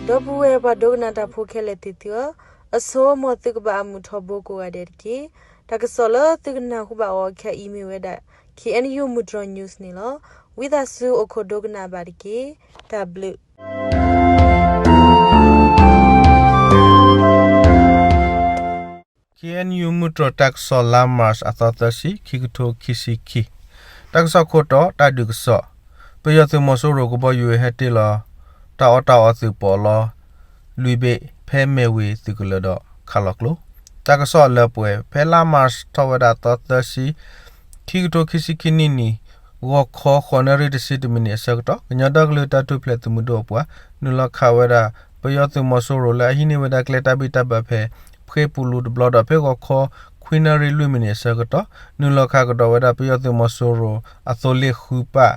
ဒီပုၢ်ဝဲၢ်ပှၤဒိကနၣ်တၢ်ဖိခဲလၢာ်သ့ၣ်သုဧၢ, အဆိ မ်သုကဘၣ်အမုာ်ထီဘိကိးဂၤဒဲးတက့ၢ်. တၢ်ကစီၣ်လၢသုကနၢ်ဟူဘၣ်အီၤခဲအံၤမ့ၢ်ဝဲဒၣ် K N U မုၢ်တြီၤ news န့ၣ်လီၤ. ဝံသးစူၤအိၣ်ခိးဒိကနၣ်ဘၣ်တက့ၢ်. တၢ်ဘျုး K N U မုၢ်တြီၤတၢ်ကစီၣ်လါ March အသီသၢဆံ ခံကထိခံဆံခံ, တၢ်ကစီၣ်ခိၣ်တီ တၢ်ဒုးကစီၣ်, ပယီၤသုးမီၤစိရိၤကဘီယူၤဟဲတ့ၢ်လီၤ တၢ်အီၣ်တၢ်အီသုးပီးလီ လွံၢ်ဘ့ၣ် ဖဲမဲၢ်ဝ့ၤသုးကလၢၤဒီးခးလီၤကျိ. တၢ်ကစီၣ်အလၢပှဲၤ ဖဲလါ March ထီၣ်ဝဲဒၣ်သီသၢဆံ ခံကထိခံဆံခံနံၣ်န့ၣ် ဂီၤခီဃိးနၣ်ရံၣ်တဆံတမံးနံးအဆၢကတီၢ် ကညီဒီကလုာ်တၢ်ထူၣ်ဖျဲးသုးမုၢ်ဒိၣ်အပှၤ နုာ်လီၤခးဝဲဒၣ် ပယီၤသုးမီၤစိရိၤလၢအဟံးန့ၢ်ဝဲဒၣ်ကျဲတၢ်ဘံၣ်တၢ်ဘၢဖဲ ဖှ့ပူၤလူၤတဘျီဒီး ဖဲဂီၤခီခွံနၣ်ရံၣ်လွံၢ်မံးနံးအဆၢကတီၢ် နုာ်လီၤခးကဒီးဝဲဒၣ်ပယီၤသုးမီၤစိရိၤအသိလ့ၣ်ဃုပၢ်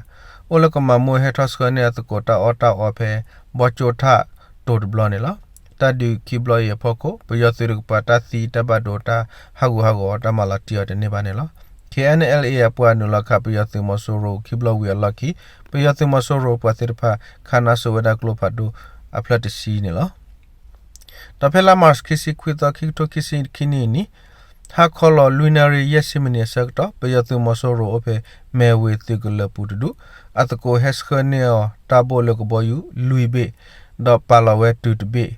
အိၣ်လၢကမၤမူဟဲထီၣ်ဆှၢန့ၢ်အသကိးတၢ်အီၣ်တၢ်အီဖဲ ဘီကၠိထၣ်တိၤတဘျီန့ၣ်လီၤ. တၢ်ဒုးခံဘျီအံၤအဖီခိၣ် ပယီၤသုးတကပၤတၢ်သံတၢ်ဘၣ်ဒိတၢ်ဟးဂူာ်ဟးဂီၤအီၤတၢ်မၤလီၤတံၢ်အီၤတန့ၢ်ဘၣ်န့ၣ်လီၤ. K N L A အပှၤနုာ်လီၤခးပယီၤသုးမီၤစိရိၤခံဘျီဝံၤအလီၢ်ခံ ပယီၤသုးမီၤစိရိၤအပှၤသ့ၣ်တဖၣ် ခးနါစိၤဝဲဒၣ်ကျိဖးဒိၣ်အဖျၢၣ်တဆံန့ၣ်လီၤ. ဒီးဖဲလါ March ခံဆံခွံသီ ခံကထိခံဆံခံနံၣ်အနံၤ ဟါခီလီၤလွံၢ်နၣ်ရံၣ်ယဲၢ်ဆံမံးနံးအဆၢကတီၢ် ပယီၤသုးမီၤစိရိၤအိၣ်ဖဲ မဲၢ်ဝ့ၤသုးကလၢၤပူၤတဒူၣ် အသကိးဟဲဆှၢန့ၢ်အီၤတၢ်ဘိၣ်လၢကဘီယူၤလွံၢ်ဘ့ၣ် ဒီးပာ်လီၤဝဲတုၤတဘ့ၣ်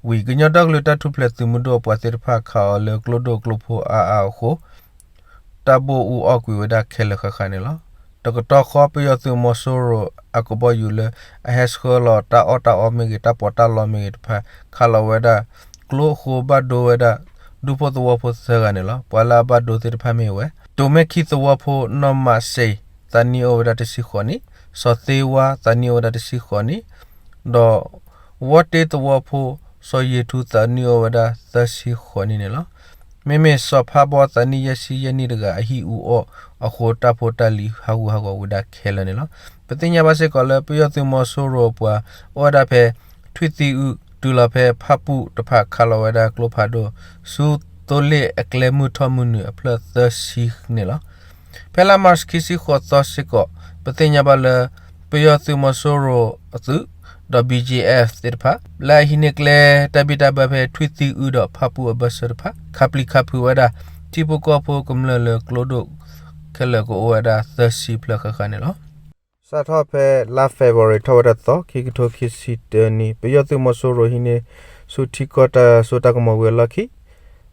ဝံၤ ကညီဒီကလုာ်တၢ်ထူၣ်ဖျဲးသုးမုၢ်ဒိၣ်အပှၤသ့ၣ်တဖၣ်ခးအီၤလၢကျိဒိၣ်ကျိဖိအါအါအဃိ တၢ်ဘိၣ်အူအီၣ်ကွံာ်ဝဲဒၣ်ခဲလၢာ်ဃၣ်ဃၣ်န့ၣ်လီၤ. တကတီၢ်ဃီ ပယီၤသုးမီၤစိရိၤအကဘီယူၤလၢအဟဲဆှၢလီၤတၢ်အီၣ်တၢ်အီမ့ၢ်ဂ့ၤ တၢ်ပီးတၢ်လီမ့ၢ်ဂ့ၤတဖၣ် ခးလီၤဝဲဒၣ်ကျိအဃိ ဘၣ်ဒိဝဲဒၣ် ဒူဖိသဝီဖိသၢဂၤန့ၣ်လီၤ. ပှၤလၢအဘၣ်ဒိသ့ၣ်တဖၣ်မ့ၢ်ဝဲ တိၤမဲၢ်ခံသဝီဖိ နီၢ်မးစ့ၣ် သးနံၣ်အိၣ်ဝဲဒၣ်တဆံဃိးနံၣ်, စီၤသ့ဝါ သးနံၣ်အိၣ်ဝဲဒၣ်တဆံဃိးနံၣ်, ဒီး ဝီတ့သဝီဖိ စီၤယ့ၣ်ထူ သးနံၣ်အိၣ်ဝဲဒၣ်သၢဆံဃိးနံၣ်န့ၣ်လီၤ. မ့မ့ၢ်စီၤဖးဘီ သးနံၣ်ယဲၢ်ဆံယဲၢ်နံၣ်တဂၤ အဟံၣ်အူအီၣ်အဃိ တၢ်ဖိတၢ်လံၤဟးဂူာ်ဟးဂီၤဝဲဒၣ်ခဲလၢာ်န့ၣ်လီၤ. ပသ့ၣ်ညါဘၣ်စ့ၢ်ကီးလၢ ပယီၤသုးမီၤစိရိၤအပှၤ အိၣ်ဝဲဒၣ်ဖဲ ထွံၣ်သံအု တုၤလီၤဖဲဖၣ်ပူၣ်တဖၣ် ခးလီၤဝဲဒၣ်ကျိဖးဒိၣ် ဆူသိလ့ၣ်အကျဲမုၢ်ထီၣ်မုၢ်နုာ်အဖျၢၣ်သၢဆံန့ၣ်လီၤ. ဖဲလါ March ခံဆံဃိးသီစ့ၢ်ကီး ပသ့ၣ်ညါဘၣ်လၢ ပယီၤသုးမီၤစိရိၤအသုး ဒီး B G F သ့ၣ်တဖၣ် လၢအဟံးန့ၢ်ကျဲတၢ်ဘံၣ်တၢ်ဘၢဖဲ ထွံၣ်သံအုဒီးဖၣ်ပူၣ်အဘၢၣ်စၢၤတဖၣ် ခးပျံၤခးဖုးဝဲဒၣ် ထံဖိကီၢ်ဖိကမျၢၢ်လၢကျိဒိၣ် ခဲလၢာ်ကအိၣ်ဝဲဒၣ်သၢဆံဖျၢၣ်ဃၣ်ဃၣ်န့ၣ်လီၤ. စးထီၣ်ဖဲလါ February ထီၣ်ဝဲဒၣ်သီ ခံကထိခံဆံတၢနံၣ် ပယီၤသုးမီၤစိရိၤဟံးန့ၢ်ဆူထံကီၢ်တၢ်စိတၢ်ကမီၤဝံၤအလီၢ်ခံ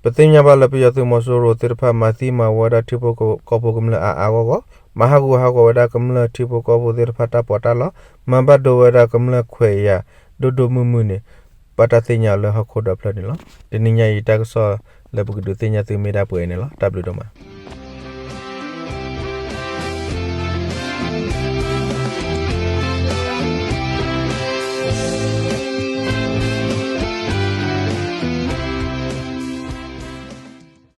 ပသ့ၣ်ညါဘၣ်လၢပယီၤသုးမီၤစိရိၤသ့ၣ်တဖၣ် မၤသံမၤဝီဝဲဒၣ်ထံဖိကီၢ်ဖိကမျၢၢ်အါအါဂီၢ်ဂီၢ်, မၤဟးဂူာ်ဟးဂီၤဝဲဒၣ်ကမျၢၢ်ထံဖိကီၢ်ဖိသ့ၣ်တဖၣ်တၢ်ပီးတၢ်လီ, မၤဘၣ်ဒိဝဲဒၣ်ကမျၢၢ်ခွဲးယာ် ဒိၣ်ဒိၣ်မုၢ်မုၢ်န့ၣ် ဘၣ်တၢ်သ့ၣ်ညါအီၤလၢဟီၣ်ခိၣ်ဒီဖျၢၣ်န့ၣ်လီၤ. တနံၤညါအံၤတၢ်ကစီၣ်လၢပကဒုးသ့ၣ်ညါသုမ့ၢ်ဒၣ်ပှဲၤအံၤန့ၣ်လီၤ. တၢ်ဘျုးဒိၣ်မး.